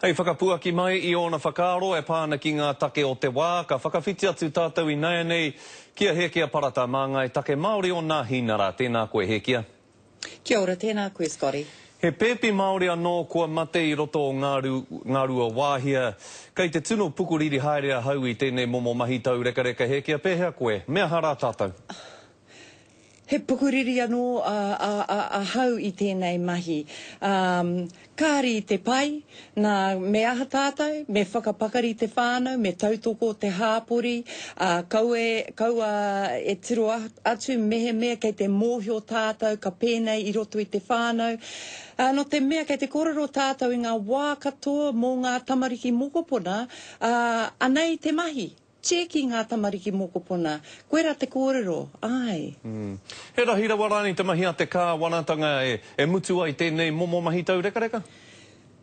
Hei whakapuaki mai i ōna whakaaro e pā ana ki ngā take o te wā, ka whakawhiti atu tātou inaianei ki a Hēkia Parata, māngai take Māori o Nāhinara. Tēnā koe, Hēkia. Kia ora, tēnā koe, Scotty. He pēpi Māori anō kua mate i roto o Ngāruawāhia. Kei te tino pukuriri haere ahau i tēnei momo mahi taurekareka, Hēkia, pēhea koe? Me aha rā tātou? He pukuriri anō ahau i tēnei mahi. Kāre i te pai, nā, me aha tātou? Me whakapakari te whānau, me tautoko te hāpori, ā, kaua e, kaua e tiro atu mehemea kei te mōhio tātou ka pēnei i roto i te whānau. Ā, nō te mea kei te kōrero tātou i ngā wā katoa mō ngā tamariki mokopuna, ā, anei te mahi. Tieki ngā tamariki mokopuna. Koira te kōrero, āe. He rahi rawa rānei te mahi a te kāwanatanga e mutu ai tēnei momo mahi taurekareka?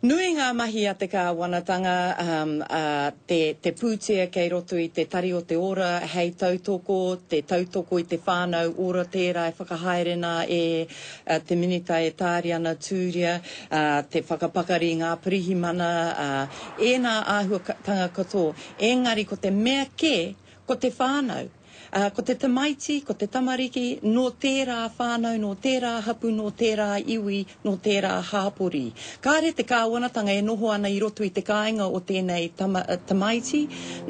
Nui ngā mahi a te kāwanatanga, ā, te, te pūtea kei roto i te Tari o te Ora hei tautoko, te tautoko i te whānau ora tērā e whakahaere nā e te Minita e Tāriana Tūria, ā, te whakapakari i ngā pirihimana, ā, ēnā āhuatanga katoa. Engari ko te mea kē, ko te whānau. Ā, ko te tamaiti, ko te tamariki, nō tērā whānau, nō tērā hapū, nō tērā iwi, nō tērā hāpori. Kāre te kāwanatanga e noho ana i roto i te kāinga o tēnei tama, tamaiti,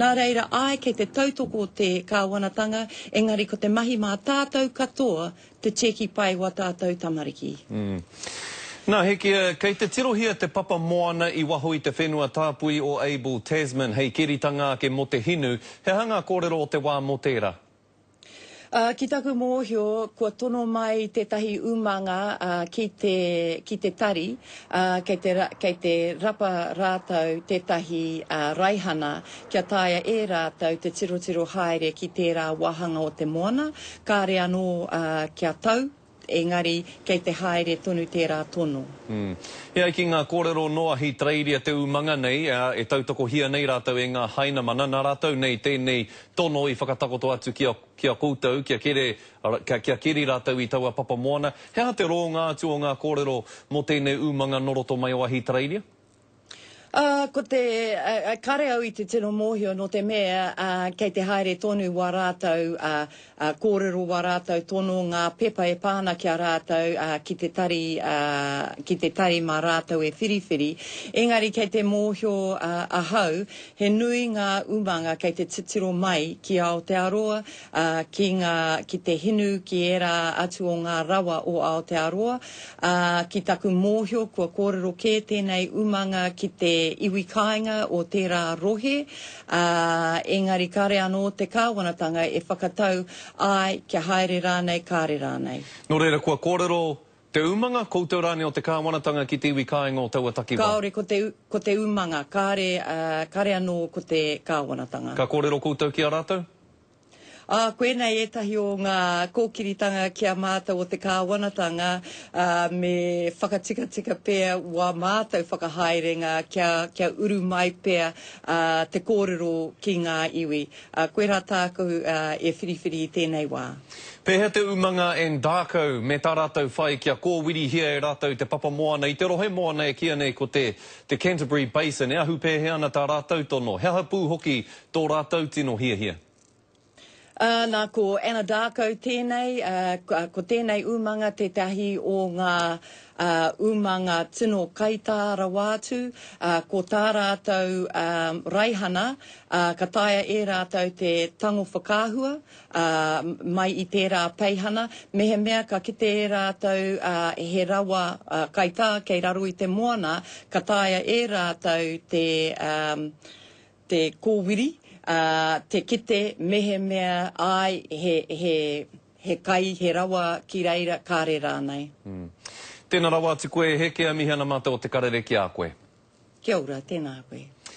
nā reira, āe kei te tautoko te kāwanatanga, engari ko te mahi mā tātou katoa Te tiaki pai wa tātou tamariki. Nā, Hekia, kei te tirohia te papa moana i waho i te whenua tāpui o Abel Tasman hei keritanga ake mō te hinu. He aha ngā kōrero o te wā mō tērā? Ā, ki taku mōhio, kua tono mai tētahi umanga, ā, ki te, ki te tari, ā, kei te, kei te rapa rātou tētahi, ā, raihana kia taea e rātou te tirotiro haere ki tērā wāhanga o te moana, Kāre anō kia tau, engari kei te haere tonu tērā tono. E ai ki ngā kōrero nō Ahitereiria te umanga nei, e tautokohia nei rātou e ngā Hainamana, nā rātou nei tēnei tono i whakatakoto atu ki a, ki a koutou, kia kere, kia keri rātou i taua papa moana. He aha te rōnga atu o ngā kōrero mō tēnei umanga nō roto mai o Ahitereiria? Ā, ko te, ā, kare au i te tino mōhio nō te mea, ā, kei te haere tonu wā rātou, ā, ā, kōrero wā rātou tono, ngā pepa e pā ana ki a rātou, ā, ki te tari, ā, ki te tari mā rātou e whiriwhiri. Engari kei te mōhio, ā, ahau, he nui ngā umanga kei te titiro mai ki Aotearoa, ā, ki ngā, ki te hinu, ki ērā atu o ngā rawa o Aotearoa, Ā, ki taku mōhio kua kōrero kē tēnei umanga ki te iwi kāinga o tērā rohe, ā, engari kāre anō te kāwanatanga e whakatau, āe, kia haere rānei, kāre rānei. Nō reira, kua kōrero te umanga, koutou rānei o te kāwanatanga ki te iwi kāinga o taua takiwā? Kāore, ko te, ko te umanga, kāre, ā, kāre anō ko te kāwanatanga. Ka kōrero koutou ki a rātou? Ā, koinei ētahi o ngā kōkiritanga ki a mātou o te kāwanatanga, ā, me whakatikatika pea wā mātou whakahaerenga kia, kia uru mai pea, ā, te kōrero ki ngā iwi. Ā, koirā tāku, ā, e whiriwhiri i tēnei wā. Pēhea te umanga Endarco me tā rātou whai kia kōwirihia e rātou te papa moana i te rohe moana e kīia nei ko te te Canterbury Basin, e ahu pēhea ana tā rātou tono? He aha pū hoki tō rātou tino hiahia. Ā, nā, ko Anadarko tēnei, ā, ko tēnei umanga tētahi o ngā, ā, umanga tino kaitā rawa atu, ā, ko tā rātou, ā, raihana, ā, ka taea e rātou te tango whakaahua, ā, mai i tērā peihana, mehemea ka kite e rātou, ā, he rawa, ā, kaitā kei raro i te moana, ka taea e rātou te, ā, te kōwiri, ā, te kite mehemea āe he, he, he kai, he rawa ki reira, kāre rānei. Tēnā rawa atu koe, Hekea, mihi ana mātou o Te Karere ki a koe. Kia ora, tēnā koe.